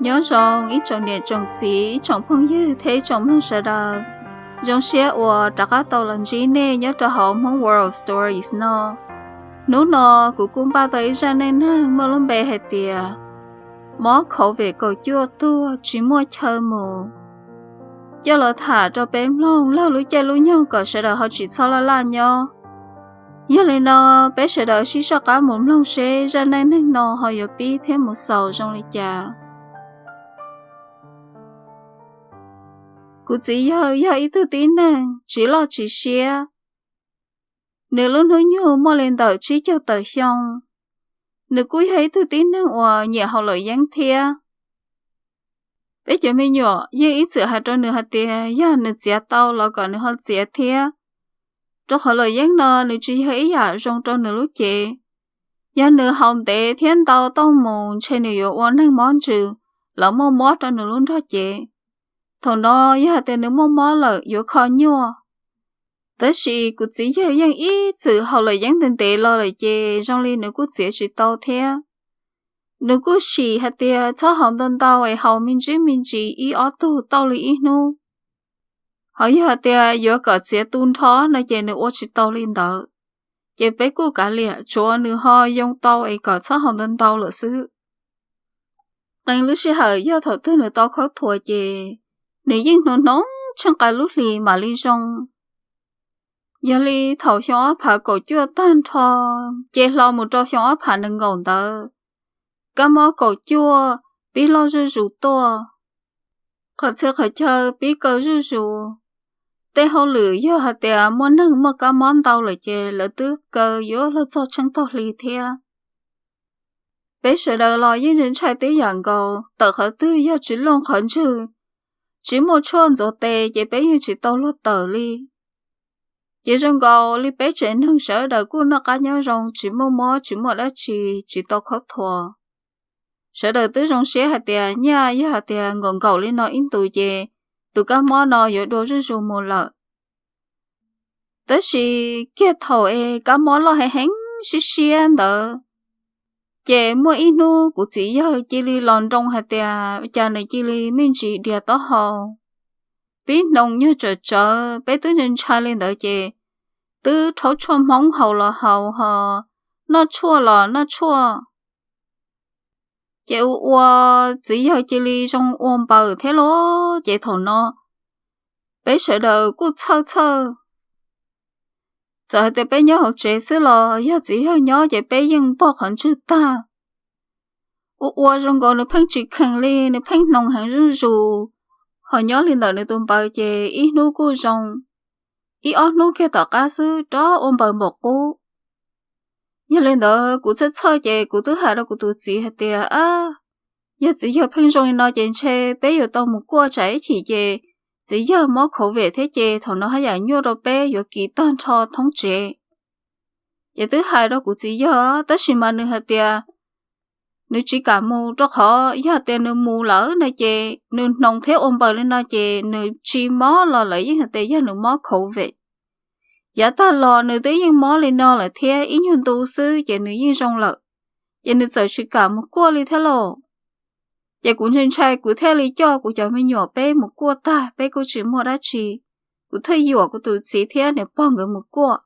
Nyob zoo ib tsoom niam tsoom txiv, ib tsoom phooj ywg thiab ib tsoom mloog sawv daws. Zoo siab uas rov qab tau los ntsib nej nyob rau hauv Hmoob World Stories no. Hnub no kuv kuj npaj tau ib zaj neej neeg muaj lub npe hais tias mob COVID kaum cuaj tuaj tsis muaj chaw mus, coj los tham rau peb mloog laug lub caij lub nyoog kom sawv daws ho tsis txhob laj laj nyob. Yog li no, peb sawv daws sib soj qab mus mloog seb zaj neej neeg no ho yuav pib thiab mus xaus zoo li cas. Kuv txiv yawg yog ib tug tib neeg tsis loj tsis siab. Nws lub hnub nyoog muaj li ntawm tsib caug tawm xyoo. Nws kuj yog ib tug tib neeg uas nyiam haus luam yeeb thiab. Peb cov me nyuam yeej ib txwm hais rau nws hais tias yog nws txiav tau los kom nws ho txiav thiab, rau qhov luam yeeb no nws tsis yog ib yam zoo rau nws lub cev. Yog nws haus ntev thiab ntau tau mus ntshe nws yuav ua neeg mob ntsws los muaj mob rau nws lub nrog cev. Thaum no yog hais tias nws muaj mob lawm yuav kho nyuaj. Tab sis kuv txiv yawg yeej ib txwm haus luam yeeb ntev ntev los lawm ces zoo li nws kuj txiav tsis tau thiab. Nws kuj sim hais tias txhob haus ntau ntau es haus me ntsis me ntsis ib ob tug tau li ib hnub. Ho yog hais tias yuav kom txiav tu nrho no ces nws ua tsis tau li ntawd. Ces peb kuj kav liam tsuav nws ho yoo tau es kom txhob haus ntau ntau lawm xwb. Qee lub sij hawm yog thaum twg nws tau khaub thuas ces nws yeej hnoos hnoos tsheej qa lub hlis mam li zoo. Yog li thaum xyoo ob phav kaum cuaj tag nrho ces hlo mus rau xyoo ob phav nees nkaum ntawd, kab mob kaum cuaj pib loj zuj zus tuaj. Qhov txhia qhov chaw pib kaw zuj zus. Tej hauj lwm yog hais tias muaj neeg muaj kab mob ntau lawm ces lawv twb kaw yuav luag txog tsheej taug hli thiab. Peb sawv daws los yeej ntshai tib yam nkaus, tawm qhov twg yog tsis looj qhov ntswg, tsis muaj tshuaj ntxuav tes ces peb yeej tsis tau luag tawm li. Ces zoo nkaus li peb tsev neeg sawv daws kuj noj qab nyob zoo tsis muaj mob tsis muaj dab tsi, tsis tau khaub thuas. Sawv daws twb zoo siab hais tias nyaj yog hais tias nkaum nkaum li no ib ntus ces tus kab mob no yuav dua zuj zus mus lawm. Tab sis kiag thaum es kab mob loj heev heev siab siab ntawd, ces muaj ib hnub kuv txiv yawg cia li los nroo hais tias cas nws cia li me ntsis dias taub hau, pib hnoos nyuag tsawm tsawv, peb twb ntshai ntshai li ntawd ces twb rhaub tshuaj Hmoob haus los haus ho noj tshuaj los noj tshuaj. Ces ua ua txiv yawg cia li zoo ua npaws thiab los ces thaum no peb sawv daws kuj txhawj txhawj. Txawm hais tias peb nyob hauv tsev xwb los yog txiv yawg nyob ces peb yeej npog qhov ntswg tag. Ua ua zoo nkaus nws pheej tsis khees li, nws pheej hnoos heev zuj zus, ho nyob li ntawm nws tus npaws ces ib hnub kuj zoo, ib ob hnub kiag tom qab xwb rov ua npaws npaum qub. Yog li ntawd kuv txhawj txhawj ces kuv twb hais rau kuv tus txiv hais tias, yog txiv yawg pheej zoo li no ces ntshe peb yuav tau mus kuaj tsam ib chim ces txiv yawg mob COVID thiab ces thaum no haj yam nyuaj rau peb yuav kis tag nrho thoob tsev. Ces twb hais rau kuv txiv yawg tab sis mas nws hais tias nws tsis kam mus rau qhov yog tias nws mus lawm no ces nws hnoos thiab ua npaws li no ces nws tsis mob los lawv yeej hais tias yog nws mob COVID. Yav tag los nws twb yeej mob li no lawm thiab ib nyuag ntu xwb ces nws yeej zoo lawm, ces nws txawm tsis kam mus kuaj li thiab lauj. Ces kuv ntshai ntshai kuv thiaj li coj kuv cov me nyuam peb mus kuaj tag peb kuj tsis muaj dab tsi. Kuv thiaj yuam kuv tus txiv thiab niam pog nkawd mus kuaj.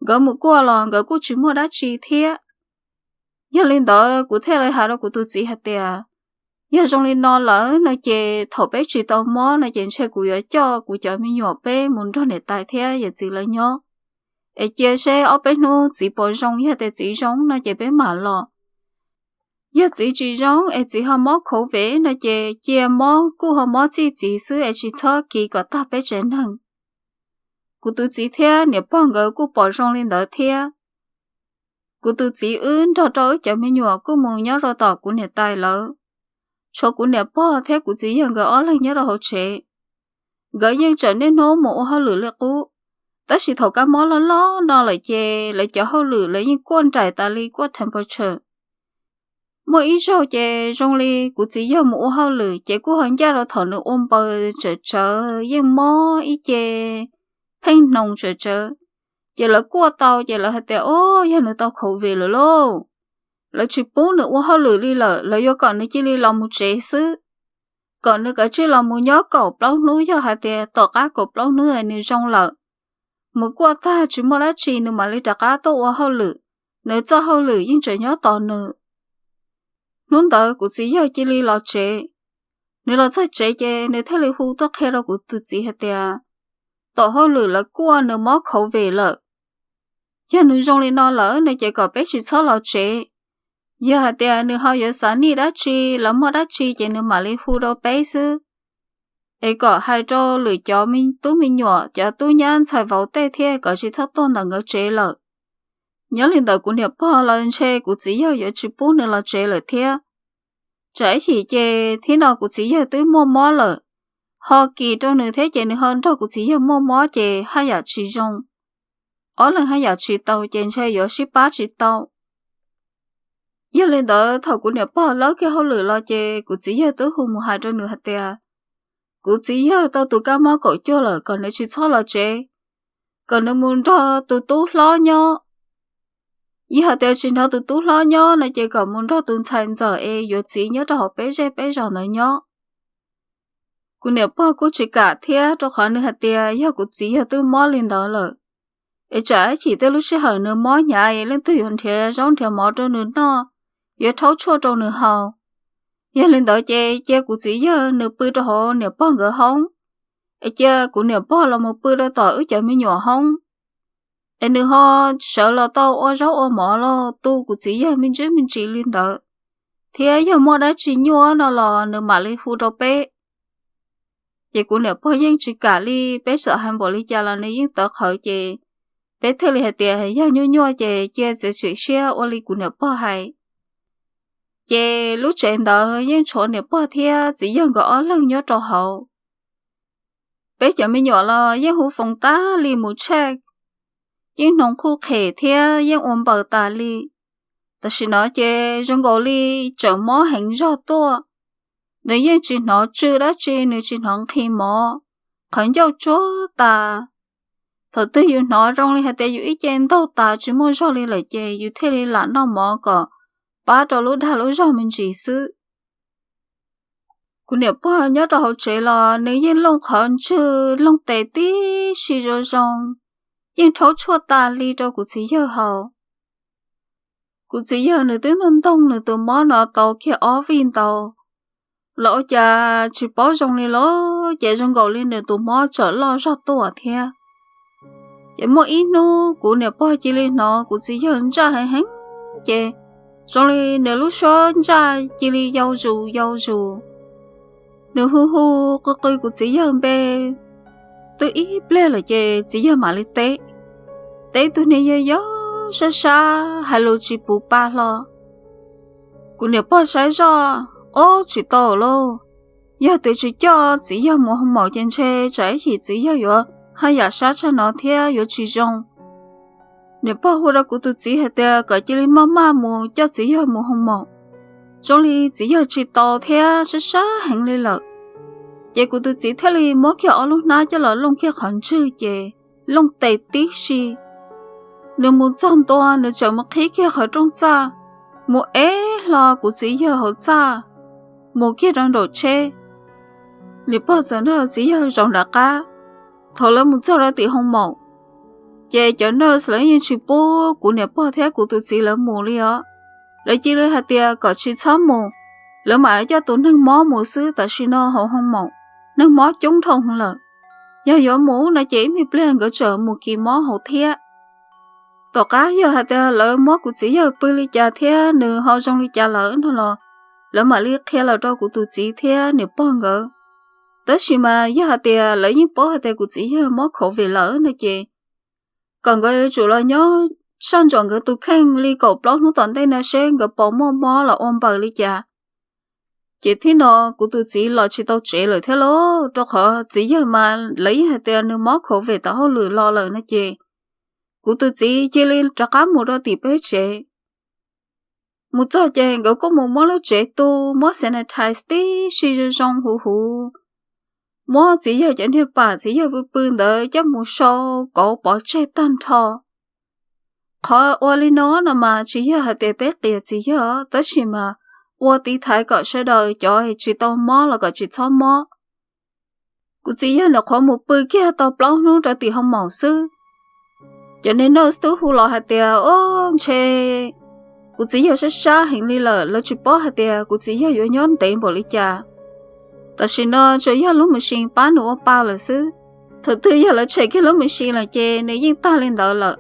Nkawd mus kuaj los nkawd kuj tsis muaj dab tsi thiab. Yog li ntawd kuv thiaj li hais rau kuv tus txiv hais tias, yog zoo li no lawm no ces thaum peb tsis tau mob no ces ntshe kuv yuav coj kuv cov me nyuam peb mus nrog niam tais thiab yawm txiv lawv nyob, es cia seb ob peb hnub txiv puas zoo, yog tias txiv zoo no ces peb mam los. Yog txiv tsis zoo es txiv ho mob COVID no ces cia mob kuj ho mob txij txiv xwb es tsis txhob kis kom tag peb tsev neeg. Kuv tus txiv thiab niam pog nkawd kuj pom zoo li ntawd thiab. Kuv tus txiv wb nrog rau wb cov me nyuam kuj mus nyob rau tom kuv niam tais lawv. Tshuav kuv niam pog thiab kuv txiv yawg nkawd ob leeg nyob rau hauv tsev. Nkawd yeej tseem niaj hnub mus ua hauj lwm li qub, tab sis thaum kab mob loj loj no lawm ces lawv cov hauj lwm lawv yeej kuaj nraim tas li kuaj temperature. Muaj ib zaug ces zoo li kuv txiv yawg mus ua hauj lwm ces kuj ho ncaj rau thaum nws ua npaws tsawm tsawv yeej mob ib ce, pheej hnoos tsawm tsawv. Ces lawv kuaj tau ces lawv hais tias, o, yog nws tau COVID lawm lauj. lawv tsis pub nws ua hauj lwm li lawm, lawv yuav kom nws cia li los mus tsev xwb, kom nws kav tsij los mus nyob kaum plaub hnub, yog hais tias tom qab kaum plaub hnub nws zoo lawm, mus kuaj tag tsis muaj dab tsi nws mam li rov qab tuaj ua hauj lwm, nws txoj hauj lwm yeej tseem nyob tos nws. Hnub ntawd kuv txiv yawg cia li los tsev. Nws los txog tsev ces nws thiaj li hu tuaj qhia rau kuv tus txiv hais tias tom hauj lwm lawv kuaj nws mob COVID lawm. Yog nws zoo li no lawm no ces kom peb tsis txhob los tsev. Yog hais tias nws ho yuav xav nij dab tsi, lawv muaj dab tsi ces nws mam li hu rau peb xwb. Es kom hais rau lwm cov tub me nyuam, cov tub nyab ntxhais vauv tej thiab kom tsis txhob tuaj ntawm nkawd tsev lawm. Nyob li ntawd kuv niam pog los ntshe kuv txiv yawg yuav tsis pub nws los tsev lawm thiab. Tsam ib chim ces thib no kuv txiv yawg twb muaj mob lawm, ho kis rau nws thiab ces nws ho nrog kuv txiv yawg muaj mob ces haj yam tsis zoo. Ob leeg haj yam tsis tau ces ntshe yuav sib pab tsis tau. Yog li ntawd thaum kuv niam pog lawb kiag hauj lwm los ces kuv txiv yawg twb hu mus hais rau nws hais tias kuv txiv yawg tau tus kab mob kaum cuaj lawm, kom nws tsis txhob los tsev, kom nws mus nrog tus tub hlob nyob. Yog hais tias tsis hnov tus tub hlob nyob no ces kom mus nrog tus ntxhais ntxawm es yuav txiv nyob rau hauv peb zej peb zos ntawd nyob. Kuv niam pog kuj tsis kam thiab, rau qhov nws hais tias yog kuv txiv yawg twb mob li ntawd lawm, es tsam ib chim tej lub sij hawm nws mob hnyav es leej twg yuav nrhiav zaub nrhiav mov rau nws noj, yuav rhaub tshuaj rau nws haus. Yog li ntawd ces cia kuv txiv yawg nws pw rau hauv niam pog nkawd hoob, es cia kuv niam pog los mus pw rau tom wb cov me nyuam hoob, es nws ho sawv los tau ua zaub ua mov los tu kuv txiv yawg me ntsis me ntsis li ntawd, thiab yog muaj dab tsi nyuaj no los nws mam li hu rau peb. Ces kuv niam pog yeej tsis kam li, peb txawm hais npaum li cas los nws yeej tawv qhawv, ces peb thiaj li hais tias yog nyuaj nyuaj ces cia txiav txim siab ua li kuv niam pog hais. Ces lub tsev ntawd yeej tshuav niam pog thiab txiv yawg nkawd ob leeg nyob rau hauv. Peb cov me nyuam los yeej hu foos tag li mus tshaj, yeej hnoos qhuj qhem thiab yeej ua npaws tas li. Tam sim no ces zoo nkaus li tseem mob heev zog tuaj. Nws yeej tsis hnov tsw dab tsi, nws tsis hnov nqhis mov, qhov ncauj tsuag tas. Thaum twg yus hnov zoo li hais tias yus ib ce ntaug tas tsis muaj zog li lawm ces yus thiaj li lam noj mov kom pab rau lub dag lub zog me ntsis xwb. Kuv niam pog nyob rau hauv tsev los nws yeej looj qhov ntswg looj tes tib si zoo zoo, yeej rhaub tshuaj tas li rau kuv txiv yawg haus. Kuv txiv yawg nws twb ntoog ntoog nws tus mob no tau kiag ob vij ntau los ua cas tsis paub zoo li lawm, ces zoo nkaus li nws tus mob tseem loj zog tuaj thiab. Ces muaj ib hnub kuv niam pog cia li hnov kuv txiv yawg ntsaj heev heev, ces zoo li nws lub suab ntsaj cia li yau zus yau zus. Nws hu hu qw qw kuv txiv yawg npe, twb ib pliag lawm ces txiv yawg mam li teb, teb tus niag yau yau sab sab hais lus tsis puv pa hlo. Kuv niam pog saib zoj, ob tsis tau lauj, yog tias tsis coj txiv yawg mus hoo maum ces ntshe tsam ib chim txiv yawg yuav haj yam sab tshaj no thiab yuav tsis zoo. Niam pog hu rau kuv tus txiv hais tias kom cia li maj maj mus coj txiv yawg mus hoo maum, zoo li txiv yawg tsis tau thiab sab sab heev li lawm. Ces kuv tus txiv thiaj li muab kiag ob lub hnab coj los looj kiag qhov ntswg ces looj tes tib si. Nws mus txog ntua nws tseem mus qhib kiag qhov rooj txaj, mus ev hlo kuv txiv yawg hauv txaj mus kiag rau nraum tsheb. Niam pog txawm nrog txiv yawg zaum nram qab. Thaum lawv mus txog rau tim hoo maum, ces cov nurse lawv yeej tsis pub kuv niam pog thiab kuv tus txiv lawv mus li os. Lawv cia li hais tias kom tsis txhob mus, lawv mam coj tus neeg mob mus xwb, tam sim no hauv hoo maum neeg mob coob dhau lawm. Yog yuav mus no ces ib me pliag nkawd tseem mus kis mob hauv thiab. Tom qab yog hais tias lawv muab kuv txiv yawg pw li cas thiab nws ho zoo li cas lawm no los lawv mam li qhia los rau kuv tus txiv thiab niam pog nkawd. Tab sis mas yog hais tias lawv yeej paub hais tias kuv txiv yawg mob COVID lawm no ces kom nkawd yuav tsum los nyob soj ntsuam nkawd tus kheej li kaum plaub hnub tom ntej no seb nkawd puas muaj mob los ua npaws li cas. Ces thib no kuv tus txiv los tsis tau tsev lawm thiab lauj, rau qhov txiv yawg mas lawv yeej hais tias nws mob COVID tau hauj lwm los lawm no ces kuv tus txiv cia li rov qab mus rau tim peb tsev. Mus txog ces nkawd kuj mus muab lub tsev tu, muab sanitize tib si zoo zoo huv huv, muab txiv yawg cov niag pam txiv yawg pw pw ntawd coj mus sau kauv pov tseg tag nrho. Qhov ua li no no mas tsis yog hais tias peb qias txiv yawg, tab sis mas ua tiv thaiv kom sawv daws cov tsis tau mob los kom tsis txhob mob. Kuv txiv yawg nyuam qhuav mus pw kiag tau plaub hnub rau tim hoo maum xwb, cov niag nurse twb hu los hais tias, o, ntshe kuv txiv yawg sab sab heev li lawm, lawv tsis paub hais tias kuv txiv yawg yuav nyob ntev npaum li cas. Tam sim no tsuas yog lub machine pab nws ua pa lawm xwb. Thaum twg yog lawv tshem kiag lub machine lawm ces nws yeej tag li ntawd lawm.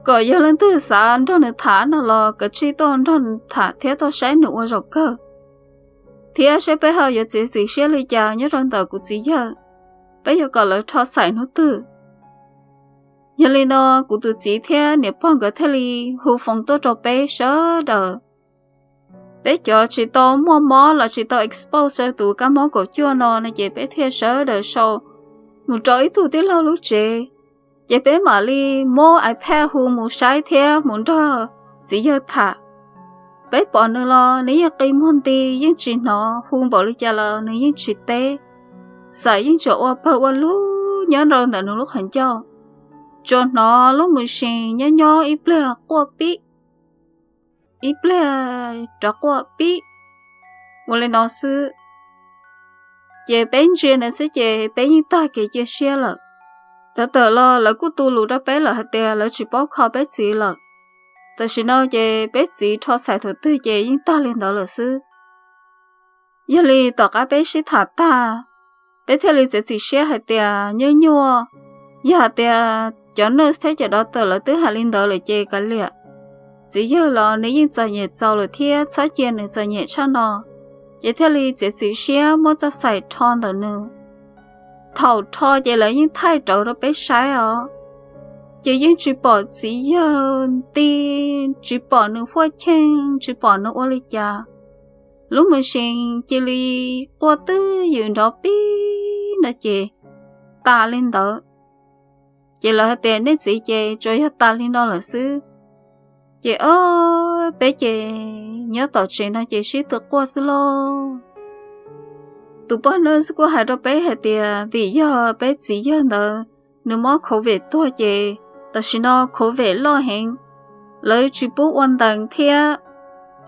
Kom yog leej twg xav nrog nws tham no los kav tsij tuaj nrog nws tham thiab tuaj saib nws ua zaum kawg, thiab saib peb ho yuav txiav txim siab li cas nyob rau ntawm kuv txiv yawg, peb yuav kom lawv rho xaim hnub twg. Yog li no kuv tus txiv thiab niam pog nkawd thiaj li hu foos tuaj rau peb sawv daws. Peb cov tsis tau muaj mob los tsis tau expose rau tus kab mob kaum cuaj no no ces peb thiaj sawv daws sau mus rau ib tug tij laug lub tsev, ces peb mam li muab iPad hu mus saib thiab mus nrog txiv yawg tham. Peb pom nws los nws yeej qi muag nti, yeej tsis hnov, hu npaum li cas los nws yeej tsis teb. Xaim yeej tsuas ua pawg ua lug nyob rau ntawm nws lub qhov ncauj, tsuas hnov lub machine nyob nyob ib pliag quaj pib, ib pliag rov quaj pib, ua li no xwb. Ces peb ntsia nws xwb ces peb yeej tag kev cia siab lawm. Doctor los lawv kuj tu lus rau peb lawm hais tias lawv tsis paub kho peb txiv lawm. Tam sim no ces peb txiv rho xaim thaum twg ces yeej tag li ntawd lawm xwb. Yog li tom qab peb sib tham tag, peb thiaj li txiav txim siab hais tias nyuaj nyuaj, yog hais tias cov nurse thiab cov doctor lawv twb hais li ntawd lawm ces kav liam. Txiv yawg los nws yeej txom nyem txaus lawm thiab txhob cia nws txom nyem tshaj no, ces thiaj li txiav txim siab muab txoj xaim rho ntawm nws. Thaum rho ces lawv yeej thaij rawv rau peb saib os, ces yeej tsis pom txiv yawg nti, tsis pom nws huaj cheej, tsis pom nws ua li cas. Lub machine cia li quaj twj ywm nrov pib no ces tas li ntawd. Ces lawv hais tias nej txiv ces tsuas yog tas li no lawm xwb. Ces o, peb ces nyob tom tsev no ces sib tw quaj xwb lauj. Tus poj nurse kuj hais rau peb hais tias vim yog peb txiv yawg ntawd nws mob covid tuag ces tam sim no covid loj heev, lawv tsis pub ua ntees thiab.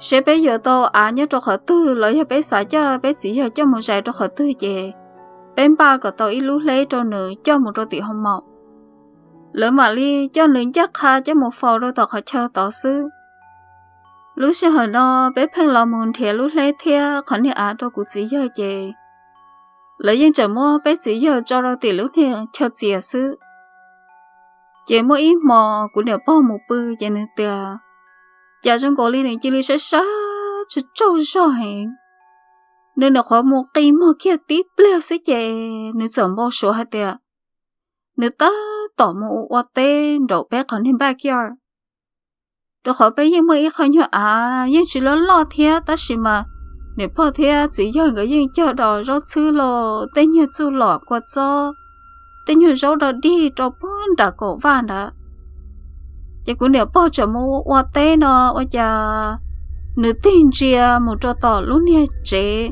Seb peb yuav tau av nyob rau qhov twg los yog peb xav coj peb txiv yawg coj mus zais rau qhov twg ces peb npaj kom tau ib lub hleb rau nws coj mus rau tim hoo maum, lawv mam li coj nws ncaj qha coj mus faus rau tom qhov chaw tod xwb. Lub sij hawm no peb pheej los mus nrhiav lub hleb thiab qhov niag av rau kuv txiv yawg ces lawv yeej tseem muab peb txiv yawg tso rau tim lub niag chaw txias xwb. Ces muaj ib hmo kuv niam pog mus pw ces nws tias, cas zoo nkaus li nws cia li sab sab tsaug tsaug zog heev. Nws nyuam qhuav mus qi muag kiag tib pliag xwb ces nws txawm npau suav hais tias nws tab tom mus ua teb nraum peb qhov niag backyard, rau qhov peb yeej muaj ib qho nyuag av yeej tsis loj loj thiab tab sis mas niam pog thiab txiv yawg nkawd yeej cog dos zaub txhwb los tej nyuag txuj lom kua txob, tej nyuag zaub dog dig rau puag nram kaum vaj nrad. Ces kuv niam pog tseem mus ua teb no ua cas nws tig ntsia mus rau tom lub niag tsev,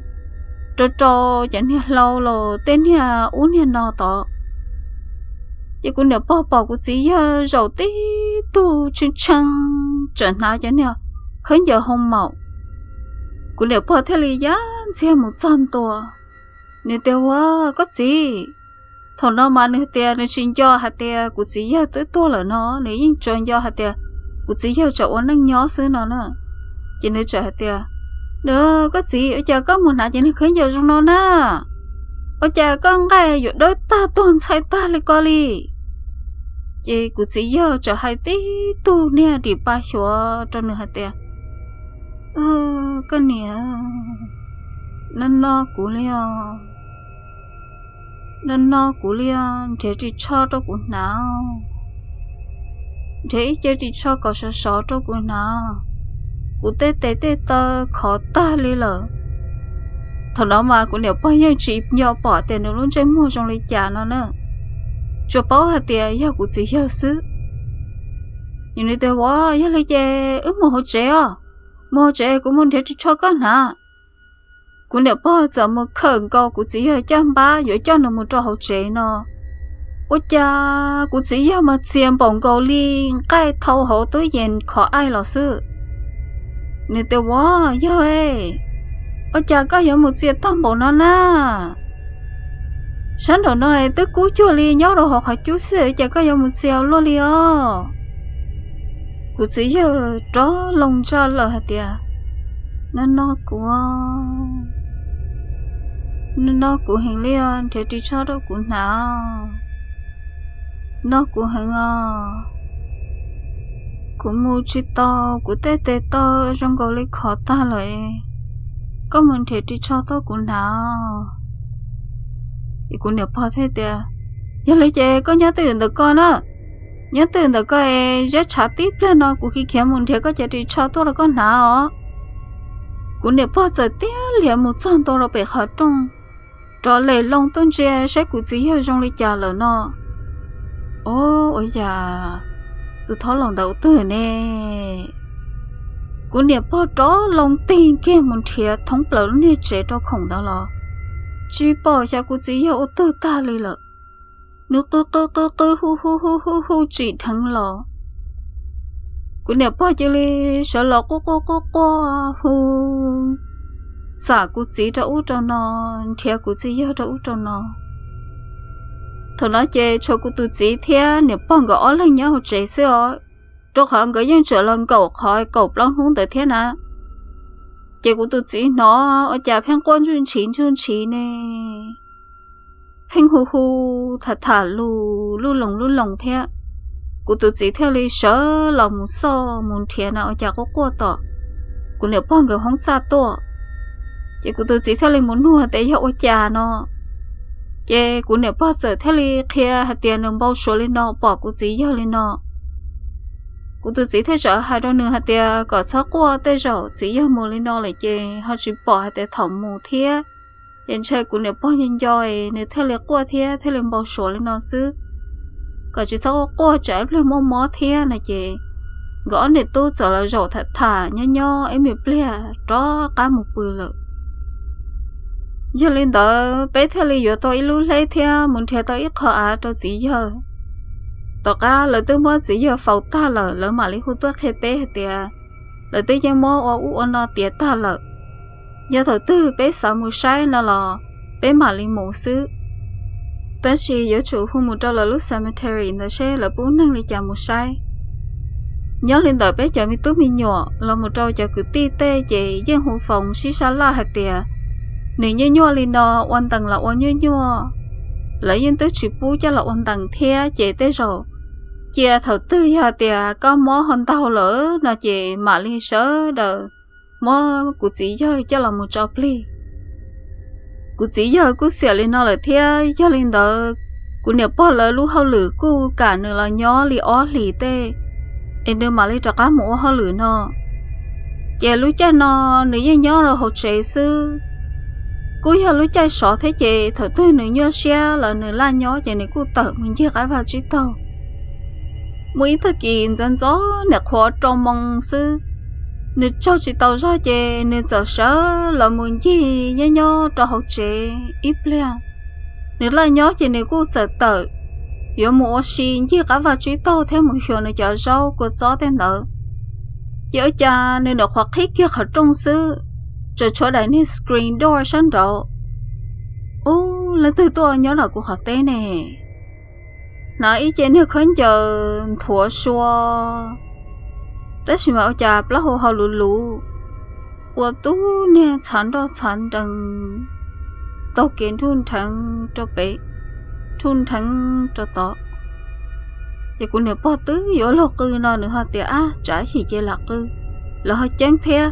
rau rau cov niag hlau los tej niag ub niag no tod. Ces kuv niam pog pom kuv txiv yawg zaum tib tug tshee tshee, tseem hnav cov niag khaub ncaws hoo maum. Kuv niam pog thiaj li ya ntxiag mus txog ntua, nws tias, Ua, koj txiv. Thaum no mas nws tias nws tsis nco hais tias kuv txiv yawg twb tuag lawm no, nws yeej tsuas nco hais tias kuv txiv yawg tseem ua neej nyob xwb no na. Ces nws txawm hais tias, Nws, koj txiv, ua cas koj mus hnav cov niag khaub ncaws zoo no na? Ua cas koj nqaij yuav dawb tag tuag ntxhais tag li ko li? Ces kuv txiv yawg txawm hais tib tug niag dim pa xyuav rau nws hais tias, Koj niam, no no kuv li os, no no kuv li os, nrhiav ris tsho rau kuv hnav, nrhiav ib ce ris tsho kom sov sov rau kuv hnav, kuv tej tes tej taw khov tag li lawm. Thaum no mas kuv niam pog yeej tsis nco pom tias nws lub ntsej muag zoo li cas no na, tsuas paub hais tias yog kuv txiv yawg xwb. Ces nws tias, Ua, yog li ces wb mus hauv tsev os, mus hauv tsev kuv mus nrhiav ris tsho koj hnav. Kuv niam pog txawm mus khawm nkaus kuv txiv yawg caj npab yuav coj nws mus rau hauv tsev no, Ua cas kuv txiv yawg mas txias npaum nkaus li nqaij thau hauv tub yees khov aij los xwb. Nws tias, Ua, yawg, ua cas koj yuav mus txias tag npaum no na? Sab nraum no twb kub cuag li nyob rau hauv qhov cub xwb, ua cas koj yuav mus txias luaj li os? Kuv txiv yawg rov loo ntsaj lawm hais tias, No no kuv, no no kuv heev li os, nrhiav ris tsho rau kuv hnav, no kuv heev os. Kuv mus tsis tau, kuv tej tes taw zoo nkaus li khov tag lawm. Koj mus nrhiav ris tsho tuaj kuv hnav. Es kuv niam pog thiaj tias, Yog li ces koj nyob twj ywm ntawm koj na, nyob twj ywm ntawm koj es zeb tshav tib pliag no kuv khiav khiav mus nrhiav koj cov ris tsho tuaj rau koj hnav os. Kuv niam pog txawm tiag lias mus txog ntua rau pem qhov rooj, rov lem loo tuaj ntsia saib kuv txiv yawg zoo li cas lawm no. Os, ua cas tus thaub laus ntawd ua twg ne? Kuv niam pog rov loo tig kiag mus nrhiav thoob plaws lub niag tsev rau khoom ntawd los tsis pom xyov kuv txiv yawg ua twg tag li lawm. Nws qw qw qw qw hu hu hu hu hu tsim dheev los. Kuv niam pog cia li sawv los quaj quaj quaj quaj hu, xam kuv txiv rau ub rau no, nrhiav kuv txiv yawg rau ub rau no. Thaum no ces tshuav kuv tus txiv thiab niam pog nkawd ob leeg nyob hauv tsev xwb os, rau qhov nkawd yeej tseem los nkaum qhov kaum plaub hnub ntawd thiab na. Ces kuv tus txiv hnov ua cas pheej quaj ntsuj ntshiv ntsuj ntshiv ne, pheej hu hu tham tham lus lub loos lub loos thiab. Kuv tus txiv thiaj li sawv los mus xauj mus nrhiav na ua cas quaj quaj tom kuv niam pog nkawd hoob txaj tuaj. Ces kuv tus txiv thiaj li mus nug tias yog ua cas no. Ces kuv niam pog txawm thiaj li qhia hais tias nws npau suav li no pom kuv txiv yawg li no. Kuv tus txiv thiaj txawm hais rau nws hais tias kom txhob quaj, tej zaum txiv yawg mus li no lawm ces ho tsis pom hais tias thaum mus thiab. Ces ntshe kuv niam pog nco nco es nws thiaj li quaj thiab thiaj li npau suav li no xwb. Kom tsis txhob quaj quaj tsam ib pliag muaj mob thiab no ces nkawd ob niam tub txawm los zaum tham tham nyob nyob ib me pliag rov qab mus pw lawm. Yog li ntawd peb thiaj li yuav tau ib lub hleb thiab mus nrhiav tau ib qho av rau txiv yawg. Tom qab lawv twb muab txiv yawg faus tag lawm, lawv mam li hu tuaj qhia peb hais tias lawv twb yeej muab ua ub ua no tiav tag lawm. Yog thaum twg peb xav mus saib no los peb mam li mus xwb. Tab sis yuav tsum hu mus rau lawv lub cemetery ntawd seb lawv pub neeg li cas mus saib. Nyob li ntawd peb cov me tub me nyuam los mus rau cov kwv tij tej ces yeej hu foos sib sab laj hais tias nws nyuaj nyuaj li no, ua ntees los ua nyuaj nyuaj, lawv yeej twb tsis pub coj los ua ntees thiab ces tej zaum cia thaum twg yog tias koj mob ho ntaug lawm no ces mam li sawv daws muab kuv txiv yawg coj los mus tso plig. Kuv txiv yawg kuj xiam li no lawm thiab, yog li ntawd kuv niam pog lawv lub hauj lwm kuj kam nws los nyob li ob hlis tej es nws mam li rov qab mus ua hauj lwm no. Ces lub caij no nws yeej nyob rau hauv tsev xwb. Kuj yog lub caij sov thiab ces thaum twg nws nyuaj siab los nws laj nyob ces nws kuj tawm mus ncig qab vaj tsib taug. Muaj ib tag kis ntxov ntxov niam qhuav rau moo xwb, nws tsaug tsis tau zog ces nws txawm sawv los mus ncig nyob nyob rau hauv tsev ib pliag. Nws laj nyob ces nws kuj txawm tawm yuav mus ua si ncig qab vaj tsib taug thiab mus xyuas nws cov zaub kua txob tej ntawd. Ces ua cas nws nyuam qhuav qhib kiag qhov rooj xwb, tseem tshuav daim niag screen door sab nraud. Ub, leej twg tuaj nyob nram kuv qhov teb ne? Hnav ib ce niag khaub ncaws nthuav sua, tab sis mas ua cas plaub hau hau luv luv, ua tub niag txhav nroj txhav nrees, taug kev nruj nrheev rau pem, nruj nrheev rau tod. Ces kuv niam pog twb yuav luag qw no nws ho tias, Ab, tsam him ces lam qw, lawv ho ceeb thiab.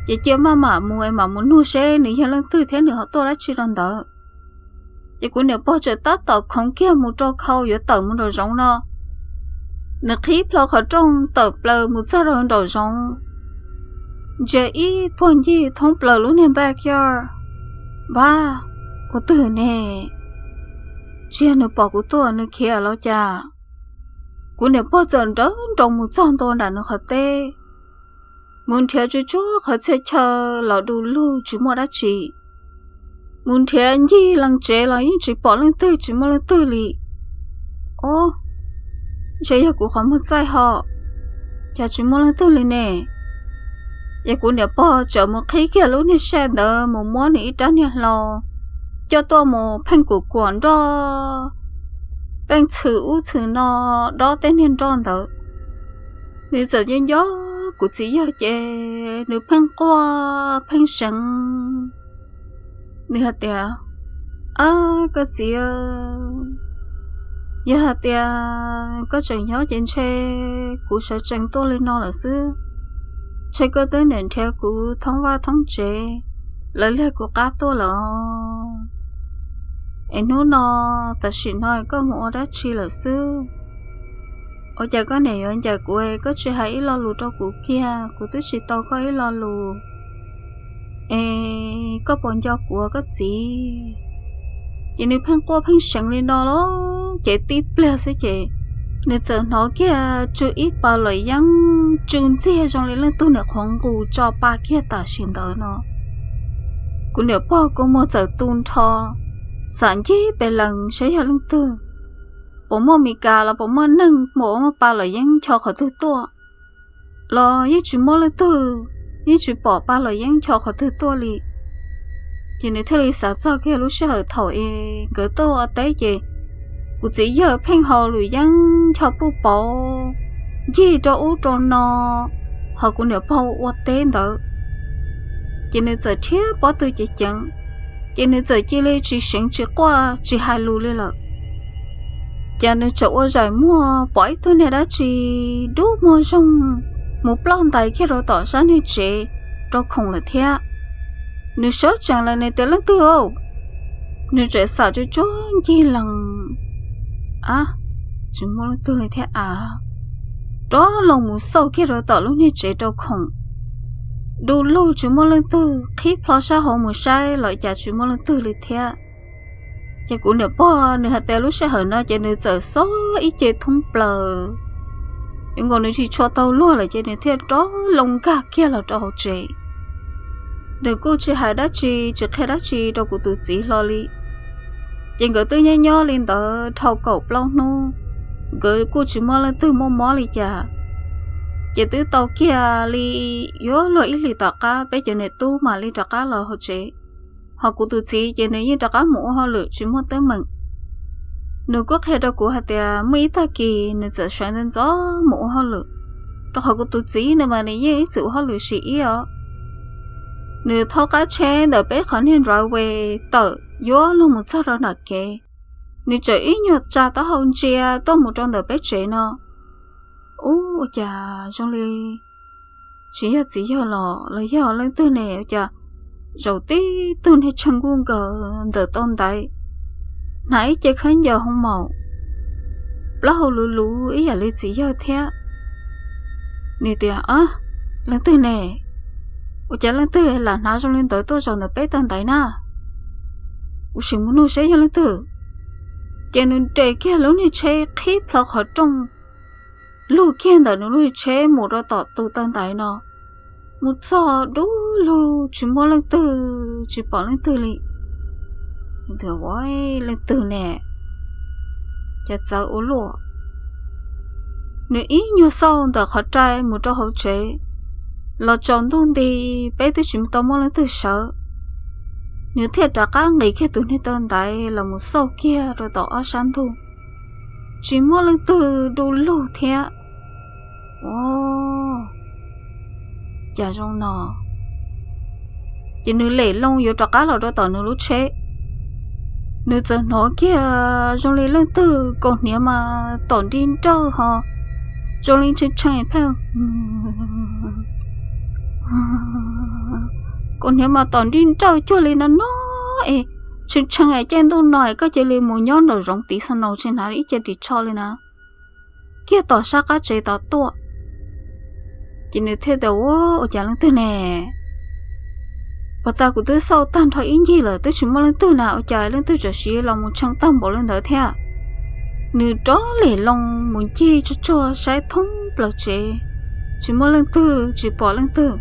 Ces cia maj mam mus es mam mus nug seb nws yog leej twg thiab nws ho tuaj dab tsi rau ntawd. Ces kuv niam pog txawm tab tom khoov kiag mus rau khau yuav tawm mus nraum zoov no, nws qhib plho qhov rooj tawm plaws mus txog rau nraum zoov, ntsia ib puag ncig thoob plaws lub niag backyard. Npab, ua twg ne? Tsis yog nws pom kuv tuaj nws khiav los cas? Kuv niam pog txawm nrawv nroos mus txog ntua nram nws qhov teb, mus nrhiav tsuj tsuag qhov txhia chaw los du lug tsis muaj dab tsi. Mus nrhiav ncig leej tsev los yeej tsis pom leej twg tsis muaj leej twg li. Ub, ntshe yog kuv qhov muag txaij ho, cas tsis muaj leej twg li ne. Ces kuv niam pog txawm mus qhib kiag lub niag sij ntawd mus muab nws ib rab niag hlau coj tuaj mus pheej kuam kuam nroj, pheej txhwm ub txhwm no dob tej niag nroj ntawd. Nws txawm nco nco kuv txiv yawg ces nws pheej quaj pheej seev. Nws hais tias, Ab, koj txiv, yog hais tias koj tseem nyob ces ntshe kuv sawv tsees tuaj li no lawm xwb. Ntshe koj twb niam nrhiav kuv thoob vaj thoob tsev, lawv liag kuv qab tuaj lawm. Es hnub no, tam sim no koj mus ua dab tsi lawm xwb? Ua cas koj niam yuav ncaim kuv, koj tsis hais ib lo lus rau kuv kiag, kuv twb tsis tau koj ib lo lus. Es koj puas nco kuv, koj txiv? Ces nws pheej quaj pheej seev li no los ces tib pliag xwb ces nws txawm hnov kiag tsw ib pas luam yeeb tsw ntxiag zoo li leej twg niam qhuav nqus tso pa kiag tam sim ntawd no. Kuv niam pog kua muag txawm tu nrho, xam ncig pes lees saib yog leej twg. Puas muaj Mes Kas los puas muaj neeg mus ua muaj pa luam yeeb ncho qhov twg tuaj los yeej tsis muaj leej twg, yeej tsis pom pa luam yeeb ncho qhov twg tuaj li. Ces nws thiaj li xav txog kiag lub sij hawm thaum es nkawd tuaj ua teb ces kuv txiv yawg pheej haus luam yeeb ncho puj pauv ncig rau ub rau no, ho kuv niam pog ua teb ntawd. Ces nws txawm rhiab pob tw ceev ceev, ces nws txawm cia li tsis seev tsis quaj tsis hais lus li lawm. Ces nws txawm ua zaim muag pom ib tug niag dab tsi dub muag zoog mus ploj ntais kiag rau tom sab niag tsev rau khoom lawm thiab. Nws sawv tsees los nws tias, Leej twg? Nws txawm xam tsuag tsuag ncig lees, ab, tsis muaj leej twg li thiab av. Rov loo mus xauj kiag rau tom lub niag tsev rau khoom, du lug tsis muaj leej twg, qhib plho sab hauv mus saib los cas tsis muaj leej twg li thiab. Ces kuv niam pog nws hais tias lub sij hawm no ces nws txawm xob ib ce thoob plaws, yuav nkaus nws tsis tshua tau luag lawm ces nws thiaj rov loo nkag kiag los rau hauv tsev. Nws kuj tsis hais dab tsi tsis qhia dab tsi rau kuv tus txiv hlo li. Ces nkawd twb nyob nyob li ntawd dhau kaum plaub hnub, nkawd kuj tsis muaj leej twg muaj mob li cas. Ces twb tau kiag li yuav luag ib hlis tom qab peb cov niam tub mam li rov qab los hauv tsev, ho kuv tus txiv ces nws yeej rov qab mus ua hauj lwm tsis muaj teeb meem. Nws kuj qhia rau kuv hais tias muaj ib tag kis nws txawm sawv ntxov ntxov mus ua hauj lwm, rau qhov kuv tus txiv nws mas nws yeej ib txwm ua hauj lwm sim ib os. Nws thaub qab tsheb ntawm peb qhov niag driveway tawm yuav luag mus txog rau nram kev, nws txawm ib nyuag tsa taub hau ntsia tuaj mus rau ntawm peb tsev no. Ub, ua cas zoo li tsis yog txiv yawg los los yog leej twg ne? Ua cas zaum tib tug niag tsheej nkuj nkaws ntawm tau ntaiv, hnav ib ce khaub ncaws hoo maum, plaub hau luv luv ib yam li txiv yawg thiab. Nws tias, Leej twg ne? Ua cas leej twg lam hnav zoo li ntawd tuaj zaum ntawm peb tau ntaiv na? Kuv sim mus nug saib yog leej twg. Ces nws nres kiag lub niag tsheb qhib plho qhov rooj, lug kiag ntawm nws lub tsheb mus rau tom tus tau ntaiv no. Mus txog dub lug tsis muaj leej twg, tsis pom leej twg li. Ua, leej twg ne? Cas txawv ua luaj. Nws ib nyuag xauj ntawm qhov rai mus rau hauv tsev, los tsaus ntuj nti, peb twb tsis tau muaj leej twg sawv. Nws thiaj rov qab nqis kiag tus niag tau ntaiv los mus xauj kiag rau tom ob sab ntug, tsis muaj leej twg du lug thiab. Ua, cas zoo no? Ces nws lem loo yuav rov qab los rau tom nws lub tsheb, nws txawm hnov kiag zoo li leej twg kaus hniav mas tom nri nrawj ho, zoo li tshee tshee pheej kaus hniav mas tom nri nrawj cuag li no no es, tshee tshee es caij ntuj no es koj cia li mus nyob nraum zoov tiv xo naus tsis hnav ib ce ris tsho li na, kiag tom sab qab tsev tod tuaj. Ces nws thiaj tias, Ua, ua cas leej twg ne? Puag ta kuv twb xauj tag nrho ib ncig lawm twb tsis muaj leej twg na, ua cas leej twg txawm siv los mus tshee tag npaum li ntawd thiab? Nws rov lem loo mus ncig tsuag tsuag saib thoob plaws tsev, tsis muaj leej twg, tsis pom leej twg.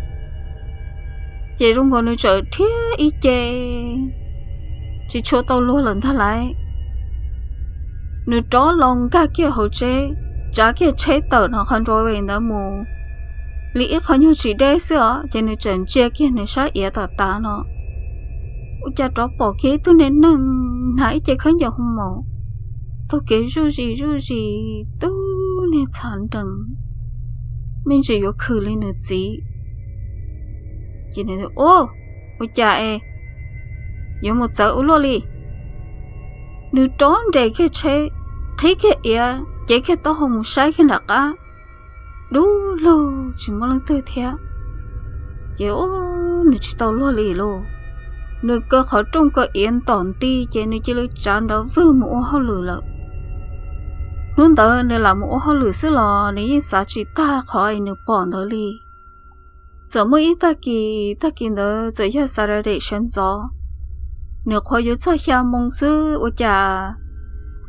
Ces zoo nkaus nws txawm rhiab ib ce tsis tshua tau luag lawm ntag lauj. Nws rov los nkag kiag hauv tsheb, tsav kiag tsheb tawm no qhov nrov ntawd mus li ib qho nyuag tsis deb xwb os, ces nws tseem ntsia kiag nws sab iav tom tav no. Ua cas rov pom kiag ib tug niag neeg hnav ib ce khaub ncaws hu maum taug kev zuj zis zuj zis, tub niag txhav nrees, me ntsis yuav khwm li nws txiv. Ces nws, ua cas es yuav mus txawv ua luaj li? Nws rov nres kiag tsheb, qhib kiag iav, cev kiag taub hau mus saib kiag nram qab, dub lug tsis muaj leej twg thiab. Ces nws tsis tau luag li lauj. Nws kaw qhov rooj kaw iav ntom nti ces nws cia li tsav nrov vwg mus ua hauj lwm lawm. Hnub ntawd nws lam mus ua hauj lwm xwb los nws yeej xav tsis tag qhov nws pom ntawd li. Txawm muaj ib tag kis, tag kis ntawd txawm yog Saturday sawv ntxov, nws qhuav yuav txog xya moo xwb ua cas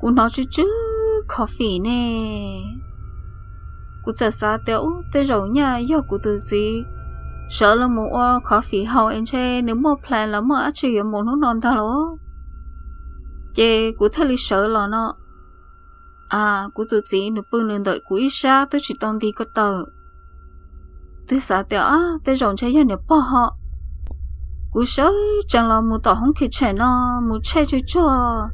kuv hnov tsw tsw coffee ne. Kuv txawm xav tias, ub, tej zaum nyaj yog kuv tus txiv sawv los mus ua coffee haus es ntshe nws muaj plan los muaj dab tsi yuav mus hnub no ntag los. Ces kuv thiaj li sawv los no. Kuv tus txiv nws pw nws ntawm kuv ib sab twb tsis tau nti ko taw. Twb xav tias, a, tej zaum ntshe yog niam pog ho. Kuv sawv tsees los mus tom hoob kitchen no, mus tshej tsuj tsuag,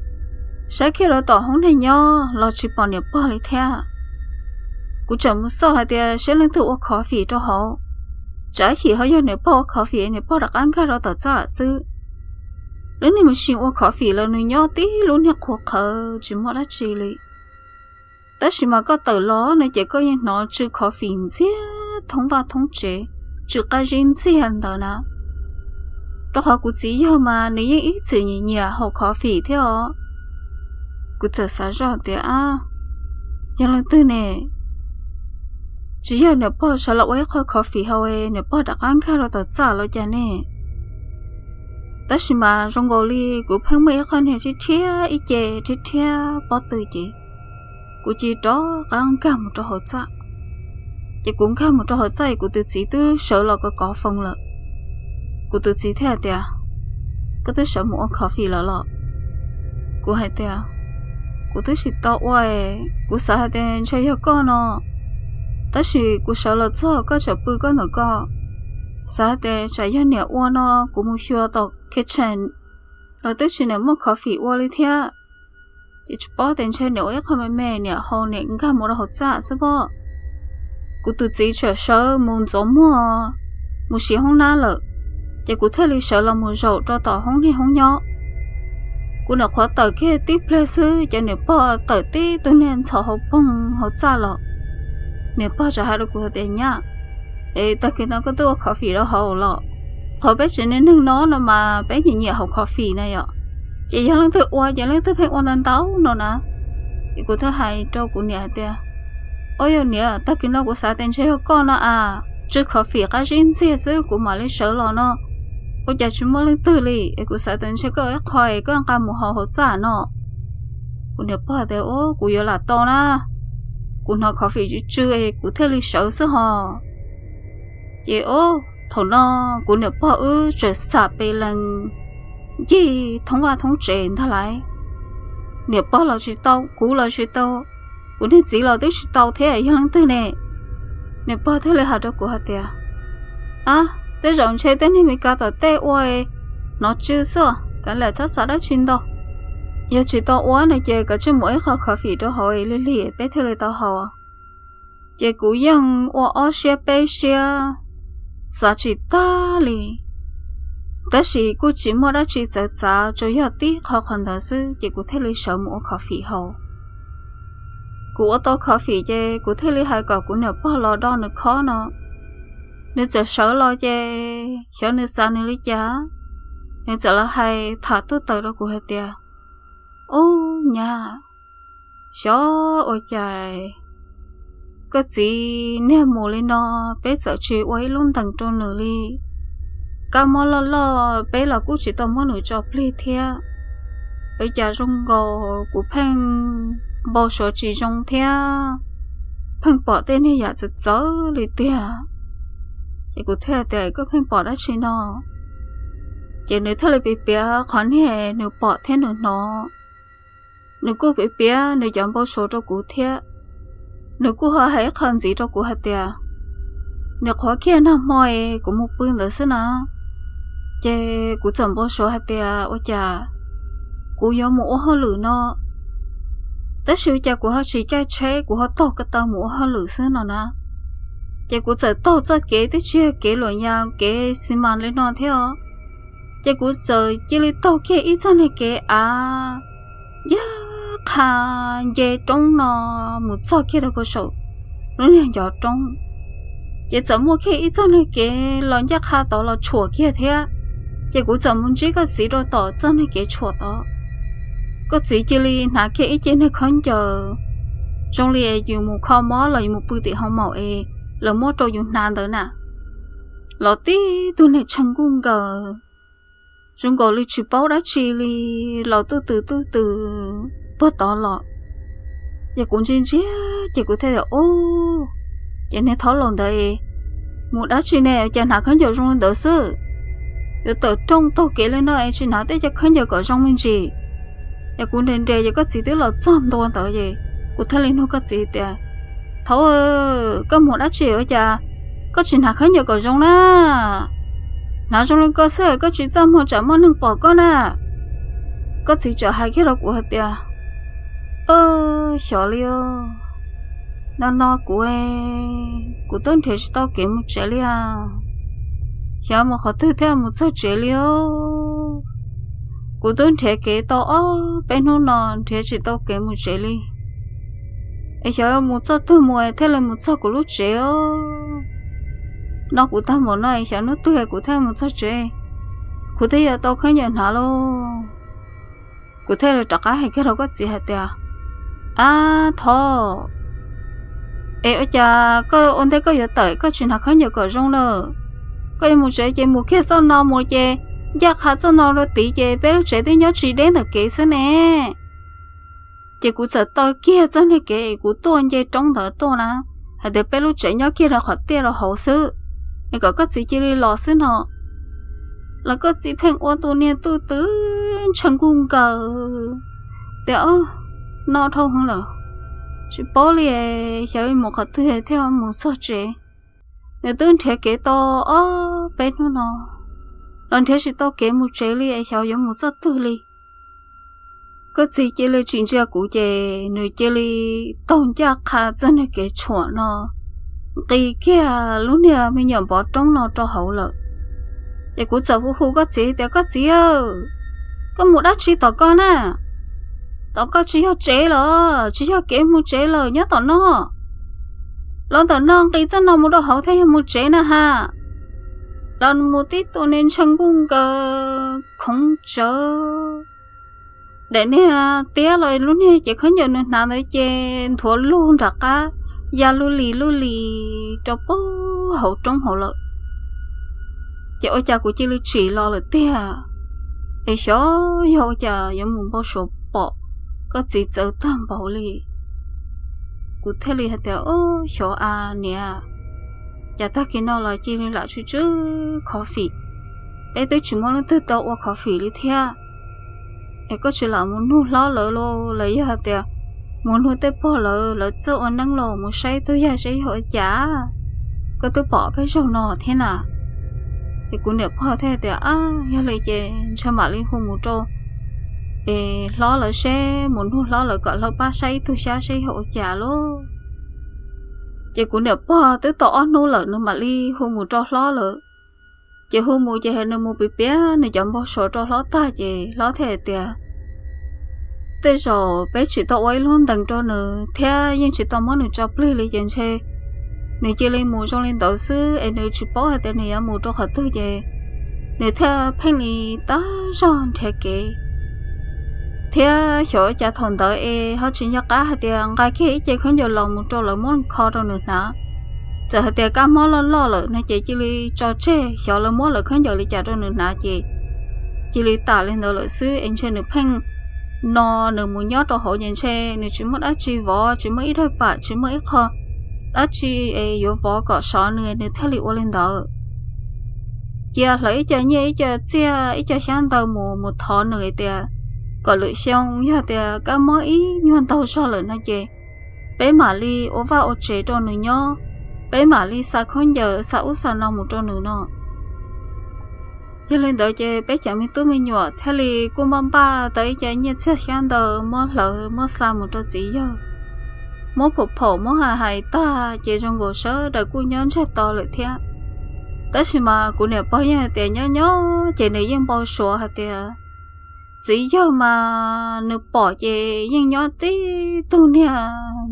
saib kiag rau tom hoob neeg nyob los tsis pom niam pog li thiab. Kuv tseem mus xauj hais tias saib leej twg ua coffee rau hauv, tsam ib chim ho yog niam pog ua coffee, niam pog rov qab nkag rau tom txaj xwb. Lub niag machine ua coffee los nws nyob tib lub niag qhuav qhawv tsis muaj dab tsi li. Tab sis mas koj tawm los no ces koj yeej hnov tsw coffee ntxiag thoob vaj thoob tsev, tsw qab zib ntxiag ntawd na. Rau qhov kuv txiv yawg mas nws yeej ib txwm nyiam nyiam haus coffee thiab os. Kuv txawm xav zoj tias, a, yog leej twg ne? Tsis yog niam pog sawv los ua ib qho coffee haus, niam pog rov qab nkag rau tom txaj los cas ne? Tab sis mas zoo nkaus li kuv pheej muaj ib qho niag rhiab rhiab ib ce rhiab rhiab pob tw ces kuv cia li rov qab nkag mus rau hauv txaj. Ces kuv nkag mus rau hauv txaj es kuv tus txiv twb sawv los kov kov foo lawm. Kuv tus txiv thiaj hais tias, koj twb sawv mus ua coffee lawm los? Kuv hais tias, kuv twb tsis tau ua, kuv xav hais tias ntshe yog koj no, tab sis kuv sawv los txog koj tseem pw koj ntawm ko. Xav hais tias tsam yog niam ua no kuv mus xyuas tom kitchen los twb tsis niam muaj coffee ua li thiab. Ces tsis paub tias ntshe niam ua ib qho me me niam haus niam nkag mus rau hauv txaj xwb pob. Kuv tus txiv tseem sawv mus ntxuav muag mus siv hoob nab lawm, ces kuv thiaj li sawv los mus zaum rau tom hoob niag hoob nyob. Kuv nyuam qhuav tawm kiag tib pliag xwb ces niam pog tawm tib tug niag ntxhov hauv poog hauv txaj los. Niam pog txawm hais rau kuv tias, nyab, es tag kis no koj twb ua coffee rau hauv los? Qhov peb tsev neeg no no mas peb nyiam nyiam haus coffee na yom. Ces yog leej twg ua ces leej twg pheej ua ntau ntau no na. Ces kuv thiaj hais rau kuv niam hais tias, o yog niam, tag kis no kuv xav tias ntshe yog koj no a, tsw coffee qab zib ntxiag xwb kuv mam li sawv los no, ua cas tsis muaj leej twg li es kuv xav tias ntshe koj ib qho es koj nqa mus haus hauv txaj no. Kuv niam pog tias, o, kuv yuav lam tau na, kuv hnov coffee tsw tsw es kuv thiaj li sawv xwb ho. Ces o, thaum no kuv niam pog wb tseem xam pes lees ncig thoob vaj thoob tsev ntag lauj. Niam pog los tsis tau, kuv los tsis tau, kuv niag txiv los twb tsis tau thiab yog leej twg ne. Niam pog thiaj li hais rau kuv hais tias, a, tej zaum ntshe tej niag Meskas tom tej ua hnov tsw xwb, kav liam txhob xav dab tsi ntau. Yog tsis tau ua no ces kav tsij mus ib qho coffee rau hauv lig lig peb thiaj li tau haus. Ces kuv yeej ua ob siab peb siab, xav tsis tag li, tab sis kuj tsis muaj dab tsi txawv txav, tsuas yog tib qho qhov ntawd xwb ces kuv thiaj li sawv mus ua coffee haus. Kuv ua tau coffee ces kuv thiaj li hais kom kuv niam pog los do nws khob no. Nws txawm sawv los ces xyov nws xav nws li cas, nws txawm los hais tham tuaj tawm rau kuv hais tias, ub nyab, xyov ua cas koj txiv niag mus li no, peb txawm tsis ua ib lub ntees rau nws li. Kab mob loj loj peb los kuj tsis tau muab nws tso plig thiab. Ua cas zoo nkaus kuv pheej npau suav tsis zoo thiab, pheej pom tej niag yam txawv txawv li tiag. Ces kuv thiaj tias, koj pheej pom dab tsi no? Ces nws thiaj li piav piav qhov niag nws pom thiab nws hnov. nws kuj piav piav nws cov npau suav rau kuv thiab. Nws kuj ho hais ib qho ntxiv rau kuv hais tias, nws qhuav kiag nag hmo es kuv mus pw ntawd xwb na, ces kuv txawm npau suav hais tias ua cas kuv yuav mus ua hauj lwm no, tab sis ua cas kuv ho tsis caij tsheb, kuv ho taug ko taw mus ua hauj lwm xwb no na. Ces kuv txawm taug txoj kev twb tsis yog kev luam yas kev xi mas li no thiab os. Ces kuv txawm cia li taug kiag ib txoj niag kev av ncaj qha nce roob no mus txog kiag rau puag saum lub niag ncov roob. Ces txawm muaj kiag ib txoj niag kev los ncaj qha tod los tshuam kiag thiab. Ces kuv txawm mus ntsib koj txiv rau tom txoj niag kev tshuam tod. Koj txiv cia li hnav kiag ib ce niag khaub ncaws zoo li yus mus kho mob los yus mus pw tim hoo maum es lawv muab rau yus hnav ntawd na, los tib tug niag tshee nkuj nkaws, zoo nkaus li tsis paub dab tsi li, los tuj twm tuj twm puag tod los. Ces kuv ntsia ntsia ces kuv thiaj tias, ub, ces niag thaub laus ntawd es mus dab tsi ne, cas hnav khaub ncaws zoo li ntawd xwb? Yuav tawm rooj taug kev li no es tsis hnav tej cov khaub ncaws kom zoo me ntsis. Ces kuv nres nres ces koj txiv twb los txog ntua ntawd ces kuv thiaj li nug koj txiv tias, thaub, koj mus dab tsi ua cas koj tsis hnav khaub ncaws kom zoo na? Hnav zoo li ko xwb koj tsis txaj muag tsam muaj neeg pom koj na. Koj txiv txawm hais kiag rau kuv hais tias, xyov li, no no kuv, kuv twb nrhiav tsis tau kev mus tsev li as. Xyov mus qhov twg thiaj mus txog tsev li os. Kuv twb nrhiav kev tau ob peb hnub no nrhiav tsis tau kev mus tsev li. Es xyov mus txoj twg mus thiaj li mus txog kuv lub tsev os. No kuv tag npaum no es xyov hnub twg kuv thiaj mus txog tsev, kuv thiaj yuav tau khaub ncaws hnav lauj. Kuv thiaj li rov qab hais kiag rau koj txiv hais tias, ab thov, es ua cas koj ua ntej koj yuav tawm koj tsis hnav khaub ncaws kom zoo na? Koj yuav mus tsev ces mus kiag txoj no mus ces ncaj qha txoj no rau tid ces peb lub tsev twb nyob tsis deb ntawm kev xwb ne. Ces kuv txawm taw kiag txoj niag kev es kuv tuaj nce roob ntawd tuaj na, hais tias peb lub tsev nyob kiag rau qhov tiaj rau hauv xwb, es kom koj txiv cia li los xwb no. Los koj txiv pheej ua tus niag tuj twm tshee nkuj nkaws tias, no dhau hwv lawm, tsis paub li, xyov mus qhov twg thiaj mus txog tsev. Nws twb nrhiav kev tau ob peb hnub no los nrhiav tsis tau kev mus tsev li es xyov yuav mus txoj twg li. Koj txiv cia li tsis ntsia kuv ces nws cia li taug ncaj qha txoj niag kev tshuam no nqis kiag lub niag me nyuam npov roob no rau hauv lawm. Ces kuv txawm hu hu koj txiv tias, koj txiv, koj mus dab tsi tom koj na? Tom koj tsis yog tsev los tsis yog kev mus tsev lawm nyob tom no. Los ntawm no nqis txoj no mus rau hauv thiaj yog mus tsev na ha. Los mus tib tug niag ntshe nkuj nkaws khoov tsawv, daim niag tiab los lub niag cev khaub ncaws nws hnav ntawd ces nthuav lug nram qab, ya lub lis lub lis rau puag hauv roob hauv lawm. Ces ua cas kuv cia li tsim los lawm tiag, es xyov yog ua cas yuav mus npau suav pom koj txiv txawv tag npaum li. Kuv thiaj li hais tias, xyov a niam, cas tag kis no los cia li lam tsw tsw coffee, peb twb tsis muaj leej twg tau ua coffee li thiab. Es koj tsis lam mus nug hlob lawv los los yog hais tias mus nug tej pog lawv, lawv txawj ua neeb los mus saib tug yag saib yog ua cas, koj twb pom peb zaug no thiab na. Es kuv niam pog thiaj tias, yog li ces ntshe mam li hu mus rau es hlob lawv seb, mus nug hlob lawv kom hlob pab saib ib tug xyab seb yog ua cas lauj. Ces kuv niam pog twb tau ob hnub lawm nws mam li hu mus rau hlob lawm. Ces hu mus ces nws mus piav piav nws cov npau suav rau hlob tag ces hlob thiaj hais tias, tej zaum peb tsis tau ua ib lub ntees rau nws thiab yeej tsis tau muab nws tso plig li ces ntshe nws cia li mus zoo li ntawd xwb es nws tsis paub hais tias nws yuav mus rau qhov twg ces nws thiaj pheej li tab zog nrhiav kev. Thiab xyov cas thaum ntawd es ho tsis nco qab hais tias nqa kiag ib ce khaub ncaws los mus rau lawv muab kho rau nws hnav. Txawm hais tias kab mob loj loj lawm no ces cia li tso tseg, xyov lawv muab lawv khaub ncaws li cas rau nws hnav ces cia li tas li ntawd lawm xwb es ntshe nws pheej no, nws mus nyob rau hauv ces ntshe nws tsis muaj dab tsi vov, tsis muaj ib daim pam, tsis muaj ib qho dab tsi es yuav vov kom sov nws, nws thiaj li ua li ntawd. Cia hlawv ib co nyiaj ib co txiaj ib co xyab ntawv mus mus thov nws hais tias, kom lwm xyoo yog tias kab mob ib nyuag ntaug zog lawm no ces peb mam li ua vaj ua tsev rau nws nyob, peb mam li xa khaub ncaws xa ub xa no mus rau nws no. Yog li ntawd ces peb cov me tub me nyuam thiaj li kuj npaj npaj tau ib co nyiaj txiag xyab ntawv muab hlawv muab xa mus rau txiv yawg, muab phom phom muab hais hais tag ces zoo nkaus sawv daws kuj nyob ntsiag to lawm thiab. Tab sis mas kuv niam pog yeej hais tias nyob nyob ces nws yeej npau suav hais tias txiv yawg mas nws pom ces yeej nyob tib tug niag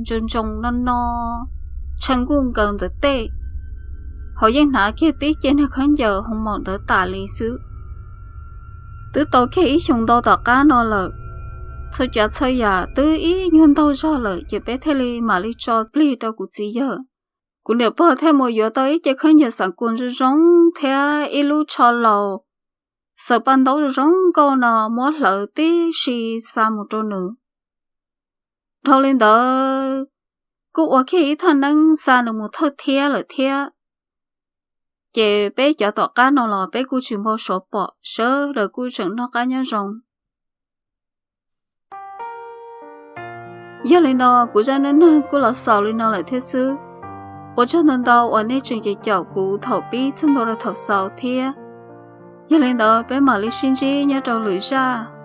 ntsoos ntsoos no no, tshee nkuj nkaws ntawm tej, ho yeej hnav kiag tib ce niag khaub ncaws hoo maum ntawd tas li xwb. Twb tau kiag ib xyoos ntau tom qab no lawm, txhua tsav txhua yam twb ib nyuag ntaug zog lawm ces peb thiaj li mam li tso plig rau kuv txiv yawg. Kuv niam pog thiaj mus yuav tau ib ce khaub ncaws xeem kuas zoo zoo thiab ib lub tsho laus xaws paj ntaub zoo zoo nkauj no muab hlawv tib si xa mus rau nws. Dhau li ntawd kuj ua kiag ib thaj neeb xa nws mus thawj thiab lawm thiab. Ces peb cov tom qab no los peb kuj tsis npau suav pom, sawv daws kuj tseem noj qab nyob zoo. Yog li no kuv zaj neej neeg kuj los xaus li no lawm thiab xwb. Ua tsaug ntau ntau uas nej tseem caum kuv thaum pib txog ntua rau thaum xaus thiab. Yog li ntawd peb mam li sib ntsib nyob rau lwm zaj.